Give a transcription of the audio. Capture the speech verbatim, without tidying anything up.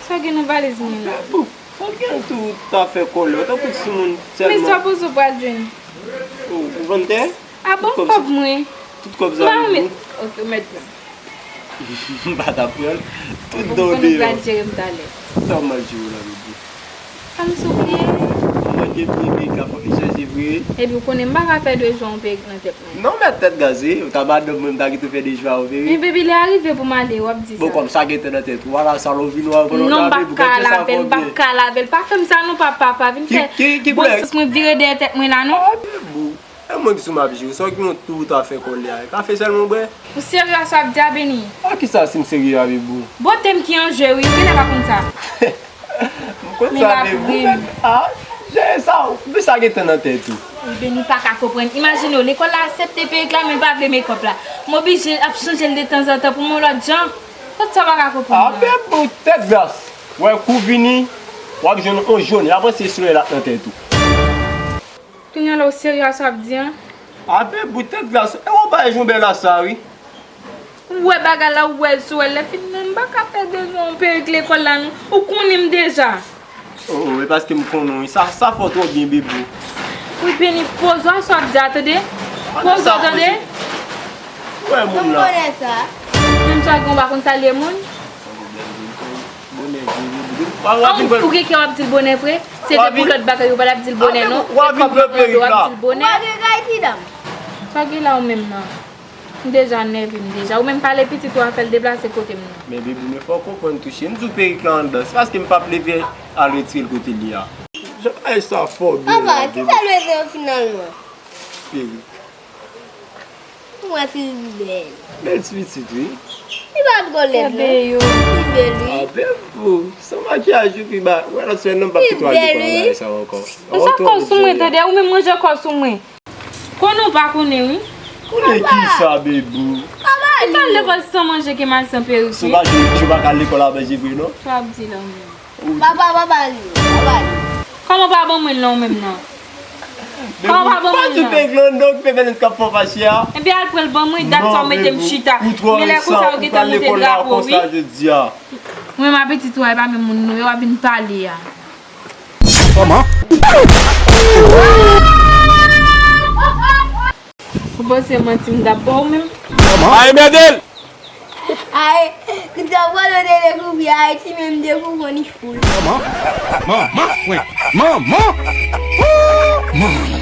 Sa gen nan valiz mwen la? Bon, sa gen tout afè kòlè. Ou tankou timoun sèlman. Men sa poze w pral jwenn. Ou vann tè? A bon, kòb mwen. Tout kòb sa yo. Ok, ou mèt pran. M pa t ap pran l. Tout dan w deyò. Ou pral jere m talè. Sa w mal jere w la, bebe? Ann souple. Mwen gen bebe ka fòk li chanje vre. Epi ou konnen m pa ka fè de jou yon perik nan tèt mwen. Non, mèt tèt gaze. Ou ta madanm mwen, m ta kite w fè de jou a yon perik. Men baby, lè a rive pou m ale, w ap di sa. Bon, kòm sa gentan nan tèt ou, ala sa lè w vin wè pandan w lave, boukan tchè sa fò byen. M p ap ka lave l, m p ap ka lave l. Pa fè m sa non, papa, pa vin fè bon sans mwen vire dèyè tèt mwen la non. Ah, bebe. E mwen ki sou m ap jere. Sa w gen yon tout afè kòlè a. Kafe sèlman w bwè? Ou serye a sa w ap di a, Beni? A kisa si m serye a, bebe? Bote m ki an jwe, wi. Genlè pa konn sa. M konn sa, bebe. A, jere sa w. Epi sa gen tan nan tèt ou. Wi, Beni pa ka konprann. Imajine w, lekòl la aksepte perik la, men l pa vle mekòp la. M oblije ap chanje l detanzantan pou m wè lòt jan. Tout sa w pa ka konprann. A, bebe, tèt gras. Wè, kou vini, w ap jwenn yon jone. L ap ranse solèy la nan tèt ou. Kounye a la ou serye a sa w ap di an? Ape bout tèt glas, e w bay jan w bèl a sa wi. Ou wè bagay la, ou wè l sou wè l, lè fini menm m pa ka fè de jan yon perik lekòl la non, ou konnen m deja. Oh, oh, e paske m konnen w wi, sa, sa fè w twò byen bebe. Wi Beni, poze w a sa w ap di a tande. Poze w tande. Wè moun la. Menm sa gen w pa konn salye moun. Bonè vre, bebe. An, ou gen kè w ap di l bonè vre? Se te pou lòt bagay ou pa t ap di l bonè non. E kòb yo mande w ap di l bonè. Ou pa gen kay ti dam. Sa gen la ou menm nan? M deja nève m deja. Ou menm pale pitit ou a fè l deplase kote m nan. Men bebe, men fò w konprann tou cheri. M di w perik la anndan. Se paske m p ap leve al retire l kote l ye a. Jan bagay sa fò byen la, bebe. Papa, kisa l bezwen finalman? Perik. Mwen fi bèl. Bèl ti pitit wi. Li pa twò lèd non. Li bèl wi. A bèl pou. San makiyaj ou pi ba. Wè lòt semèn nan m p ap kite w al lekòl bagay sa ankò. Ou sa kò sou mwen tande, ou menm manje kò sou mwen. Konnen w pa konnen wi. Konnen kisa bebe? Ou t al lekòl san manje ke m al san perik wi. Si w pa jwe, si w pa ka al lekòl a manje vre non. Sa w ap di la menm? Papa, papa li, papa li. Kòman w pa ban mwen l non ou menm nan? Kòman w pa ban mwen l non? Bebe, pa di perik la anndan, okipe Bèlens k ap fè w fache a. Ebyen al pran l ban mwen, dat sa w mete m chita. Men lè konsa yo gentan moute drapo wi. Mwen m apetit ou a, e pa menm moun nou ye, w ap vin pale a. Kòman? Ou panse manti m t ap ba w menm? Ay mède l! Ay, m t ap pran l dekouvri Ayiti men m dekouvri w ni foul. Manman! Manman mwen! Manman! Manman!